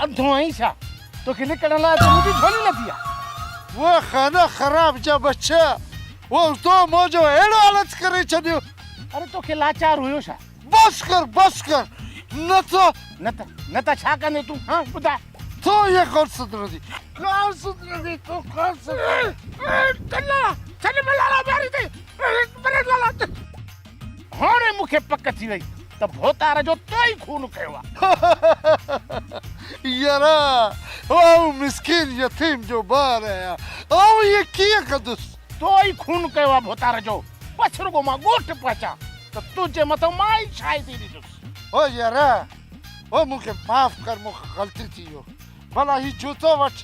انڌو آهين ڇا؟ توکي لڪڻ لاء ته منهنجي جهولي لٿي آ. وه خانه خراب جا ٻچا، وه تو منهنجو اهڙو حالت ڪري ڇڏيو. اڙي توکي لاچار هيو ڇا؟ بس ڪر بس ڪر نه ته. نه ته نه ته ڇا ڪندين تون هان ٻڌاء. تون ائين ڪونه سڌرندي ڪونه سڌرندي تون ڪونه سڌرندي. ڇڏ لالا ڇڏ مان لالا ماري اٿئي پري لالا. هاڻي مون کي پڪ ٿي وئي ته ڀوتار جو تو ئي خون ڪيو آ. يارا آئون مسڪين يتيم جو ٻار آهيان آئون ائين ڪيئن ڪندس. تو ئي خون ڪيو آ ڀوتار جو بس رڳو مان ڳوٺ پهچان ته تنهنجي مٿان مان ئي شاهدي ڏيندس. او يارا او مون کي معاف ڪر مون کان غلطي ٿي ويو ڀلا هي جوتو وٺ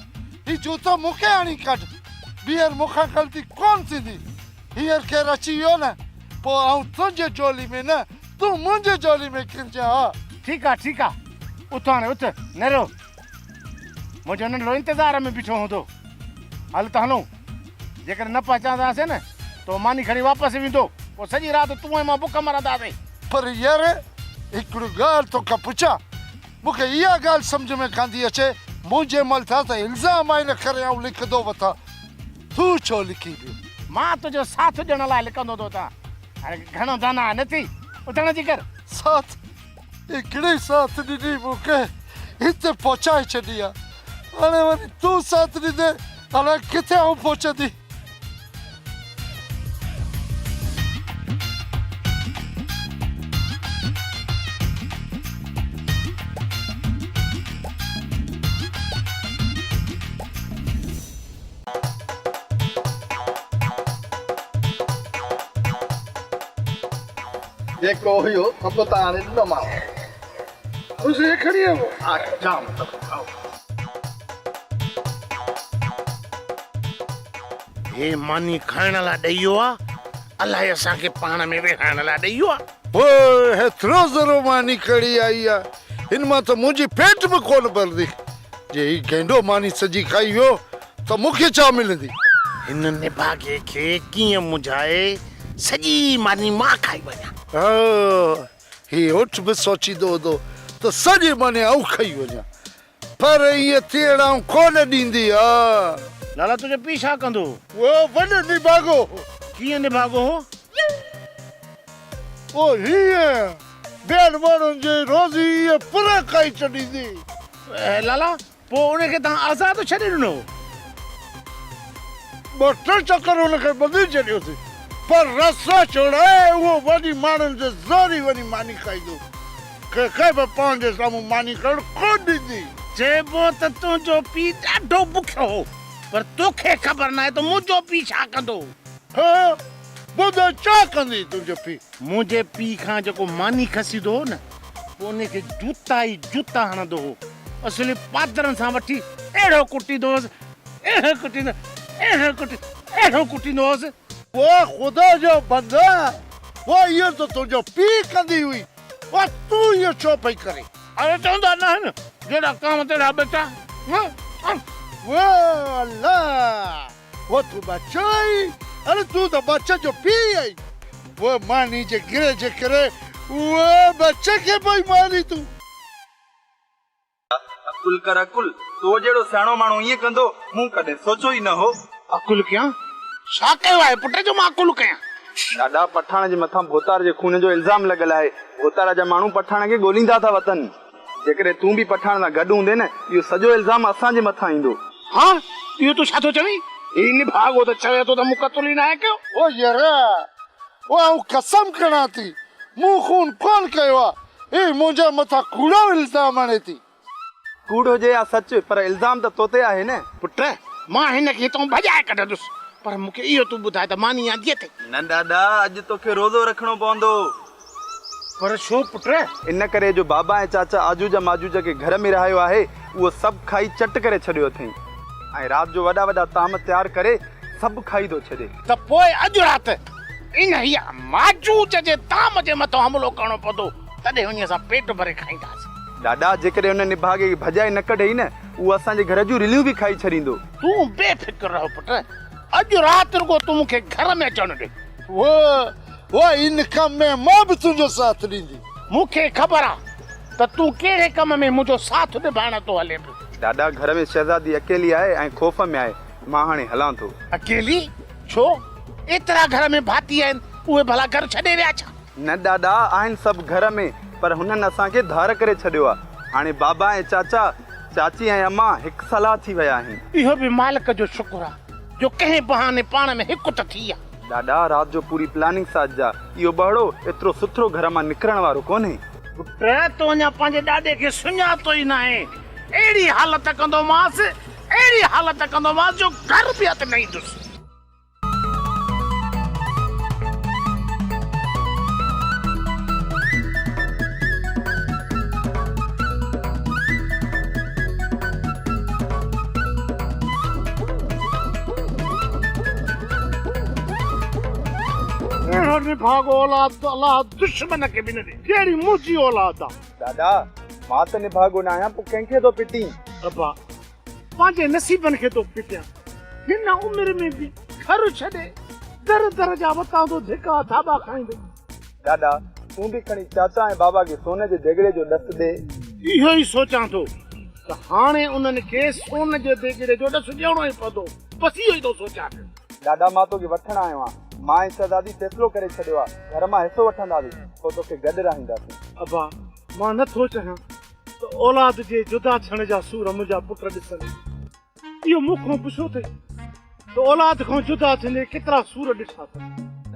هي جوتو مون کي هڻي ڪڍ ٻيهر مون کان غلطي ڪونه ٿيندي هينئر ڪير اچي ويو نه پوء آئون تنهنجي جهولي ۾ نه تون منهنجي جهولي ۾ ڪرجان ها. ٺيڪ آ ٺيڪ آ اٿ هاڻي اٿ نيرو منهنجو ننڍڙو انتظار ۾ بيٺو هوندو هل ته هلون جيڪڏهن نه پهچنداسين نه ته هو ماني کڻي واپس ويندو پوء سڄي رات تون ۽ مان بک مرنداسين. پر يار هڪڙي ڳالهه توکان پڇان مون کي اها ڳالهه سمجهه ۾ ڪانه ٿي اچي منهنجي مٿان ته الزام آهي ان ڪري آئون لکندو وتان تون ڇو لکين پيو؟ مان تنهنجو ساٿ ڏيڻ لاء لکندو ٿو وتان هاڻي گهڻو داناء نه ٿي اٿڻ جي ڪر. ساٿ؟ هڪڙي ساٿ ڏني مون کي هتي پهچائي ڇڏي آ هاڻي وري تون ساٿ ڏيندين الائي ڪٿي آئون پهچندي. جيڪو هيو سڀ ته آڻي ڏنومانو. خوشي کڻي آيو. ها جام دفعا کائو. هي ماني کائڻ لاء ڏئي ويو آ، الائي اسان کي پاڻ ۾ ويڙهائڻ لاء ڏئي ويو آ. هوء هيترو ذرو ماني کڻي آئي آ، هن مان ته منهنجي پيٽ به ڪونه ڀرندي. جي هي گينڊو ماني سڄي کائي ويو ته مون کي ڇا ملندي؟ هن نڀاڳي کي ڪيئن منجهائي سڄي ماني مان کائي وڃان. ها، هي اٺ به سوچيندو هوندو ته سڄي ماني آئون کائي وڃان. پر ائين ٿيڻ آئون ڪونه ڏيندي ها. لالا تنهنجو پيء ڇا ڪندو هو؟ اهو وڏو نڀاڳو هو. ڪيئن نڀاڳو هو؟ اهو هيئن ٻين ماڻهن جي روزي ائين پري کائي ڇڏيندي. لالا پوء ان کي توهان آزاد ڇڏي ڏنو هو؟ ٻه ٽي چڪر ان کي ٻڌي ڇڏيوسين پر رسو ڇوڙائي اهو وڃي ماڻهن جي زوري وڃي ماني کائيندو. ڪنهن کي به پنهنجي سامهون ماني کائڻ ڪونه ڏيندي. چئبو ته تنهنجو پيء ڏاڍو بکيو هو، پر توکي خبر ناهي ته منهنجو پيء ڇا ڪندو هو. ها، ٻڌاء ڇا ڪندي تنهنجو پيء؟ منهنجي پيء کان جيڪو ماني کسيندو هو نه، پوء ان کي جوتا ئي جوتا هڻندو هو. اصلي پادرن سان وٺي اهڙو ڪٽيندو هوس، اهڙو ڪٽيندو، اهڙو ڪٽي، اهڙو ڪٽيندو هوس. واه خدا جا بندا! واه اهو ته تنهنجو پيء ڪندي هئي، واه تون اهو ڇو پئي ڪرين؟ اڙي چوندا نه آهن، جهڙا ڪانء تهڙا ٻچا. واه الله! واه تون ٻچو آهين، اڙي تون ته ٻچن جو پيء آهين. واه ماني جي گرهه جي ڪري واه ٻچي کي پئي مارين تون. عقل ڪر عقل، تو جهڙو سياڻو ماڻهو ائين ڪندو، مون ڪڏهن سوچيو ئي نه هو. عقل ڪيان؟ ڇا ڪيو آهي پٽ جو مان عقل ڪيان؟ ڏاڏا، پٺاڻ جي مٿان ڀوتار جي خون جو الزام لڳل آهي. ڀوتار جا ماڻهو پٺاڻ کي ڳوليندا ٿا وتن. جيڪڏهن تون به پٺاڻ سان گڏ هوندين نه، اهو سڄو الزام اسان جي مٿان ايندو. ها، اهو تون ڇا ٿو چوين؟ هي نڀاڳو ته چوي ٿو ته مون قتل ئي ناهي ڪيو. او يار، او آئون قسم کڻان ٿي، مون خون ڪونه ڪيو آهي. هي منهنجي مٿان ڪوڙو الزام هڻي ٿي. ڪوڙ هجي يا سچ، پر الزام ته توتي آهي نه. پٽ، مان هن کي هتئون ڀڄائي ڪڍندس، پر مون کي اهو تون ٻڌاء ته ماني آندي اٿئي؟ نه ڏاڏا، اڄ توکي روزو رکڻو پوندو. پر ڇو پٽ؟ ان ڪري جو بابا ۽ چاچا آجوج ماجوج کي گهر ۾ رهايو آهي، اهو سڀ کائي چٽ ڪري ڇڏيو اٿئين ۽ رات جو وڏا وڏا طعام تيار ڪري سڀ کائي ٿو ڇڏي. ته پوء اڄ رات انهيء ماجوج جي طعام جي مٿان حملو ڪرڻو پوندو، تڏهن وڃي اسان پيٽ ڀري کائينداسين. ڏاڏا، جيڪڏهن ان نڀاڳي کي ڀڄائي نه ڪڍيئي نه، اهو اسان جي گهر جون رليون به کائي ڇڏيندو. تون بي فڪر رهه پٽ، اڄ رات رڳو تون مون کي گهر ۾ اچڻ ڏي. واه، واه، ان ڪم ۾ مان به تنهنجو ساٿ ڏيندي. مون کي خبر آ ته تون ڪهڙي ڪم ۾ منهنجو ساٿ نڀائڻ ٿو هلين پيو؟ ڏاڏا، گهر ۾ شهزادي اڪيلي آهي ۽ خوف ۾ آهي، مان هاڻي هلان ٿو. اڪيلي؟ ڇو؟ ايترا گهر ۾ ڀاتي آهن، اهي ڀلا گهر ڇڏي ويا ڇا؟ نه ڏاڏا، آهن سڀ گهر ۾، پر هنن اسان کي ڌار ڪري ڇڏيو آهي. هاڻي بابا ۽ چاچا، چاچي ۽ امان هڪ صلاح ٿي ويا آهن. اهو به مالڪ جو شڪر آهي جو ڪنهن بهاني پاڻ ۾ هڪ ته ٿي ويا. ڏاڏا، رات جو پوري پلاننگ ساججا. اهو ٻهڙو ايترو سٿرو گهر مان نڪرڻ وارو ڪونهي. پٽ، تون اڃا پنهنجي ڏاڏي کي سڃاتو ئي ناهي. اهڙي حالت ڪندومانس، اهڙي حالت ڪندومانس جو گهر به هٿ نه ايندس. اهڙو نڀاڳو اولاد ته الله دشمن کي به نه ڏي، جهڙي منهنجي اولاد آ. ڏاڏا، مان ته نڀاڳو ناهيان، پوء ڪنهن کي ٿو پٽين؟ ابا، پنهنجي نصيبن کي ٿو پٽيان. هن عمر ۾ به گهر ڇڏي در در جا وتان ٿو ڌڪا ٿاٻا کائيندين. ڏاڏا، تون به کڻي چاچا ۽ بابا کي سون جي ديڳڙي جو ڏس ڏي. اهو ئي سوچان ٿو ته هاڻي انهن کي سون جي ديڳڙي جو ڏس ڏيڻو ئي پوندو. بس اهو ئي ٿو سوچان پيو. ڏاڏا، مان توکي وٺڻ آيو آهيان. مان ۽ شهزادي فيصلو ڪري ڇڏيو آهي. گهر مان حصو وٺنداسين، پوء توکي گڏ رهائينداسين. ابا، مان نه ٿو چاهيان ته اولاد جي جدا ٿيڻ جا سور منهنجا پٽ ڏسن. اهو مون کان پڇيو اٿئي ته اولاد کان جدا ٿيندي ڪيترا سور ڏٺا اٿس.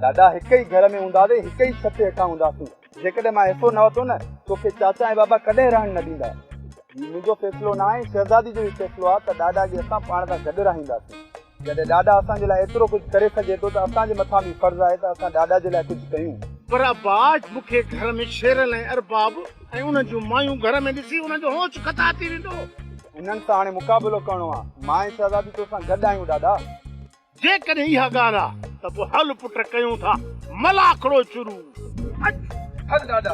ڏاڏا هڪ ئي گهر ۾ هونداسين، هڪ ئي ڇت هيٺان هونداسين. جيڪڏهن مان حصو نه ورتو نه، توکي چاچا ۽ بابا ڪڏهن رهڻ نه ڏيندا. هي منهنجو فيصلو نه آهي، شهزادي جو ئي فيصلو آهي ته ڏاڏا کي اسان پاڻ سان گڏ رهائينداسين. جڏهن ڏاڏا اسان جي لاء ايترو ڪجهه ڪري سگهي ٿو ته اسان جي مٿان به فرض آهي ته اسان ڏاڏا جي لاء ڪجهه ڪيون. پر ابا، مون کي گهر ۾ شيرل ۽ ارباب ۽ انهن جون مايون گهر ۾ ڏسي انهن جو هوش خطا ٿي ويندو. انهن سان هاڻي مقابلو ڪرڻو آ. مان ۽ شهزادي توسان گڏ آهيون ڏاڏا. جيڪڏهن اها ڳالهه آ ته پوء هل پٽ ڪيون ٿا ملاکڙو شروع. اچ. هل ڏاڏا.